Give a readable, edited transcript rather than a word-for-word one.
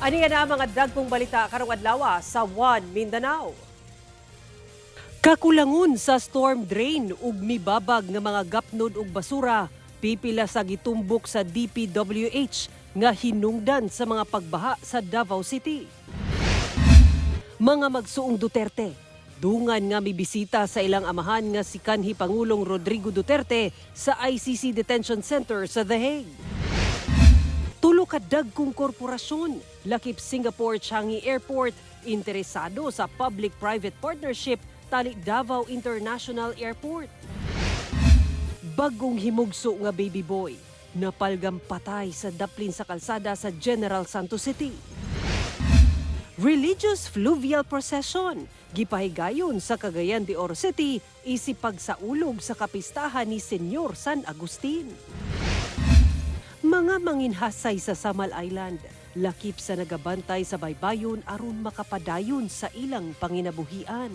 Ani na ang mga dagkong balita karong adlaw sa One Mindanao. Kakulangon sa storm drain ug mibabag nga mga gapnod ug basura pipila sa gitumbok sa DPWH nga hinungdan sa mga pagbaha sa Davao City. Mga magsuong Duterte, dungan nga mibisita sa ilang amahan nga si kanhi Pangulong Rodrigo Duterte sa ICC Detention Center sa The Hague. Tulo ka dagkong korporasyon, lakip Singapore Changi Airport, interesado sa public-private partnership tali Davao International Airport. Bagong himugso nga baby boy, napalgam patay sa daplin sa kalsada sa General Santos City. Religious fluvial procession, gipahigayon sa Cagayan de Oro City, isip pagsaulog sa kapistahan ni Senyor San Agustin. Mga manginhasay sa Samal Island, lakip sa nagabantay sa baybayon aron makapadayon sa ilang panginabuhian.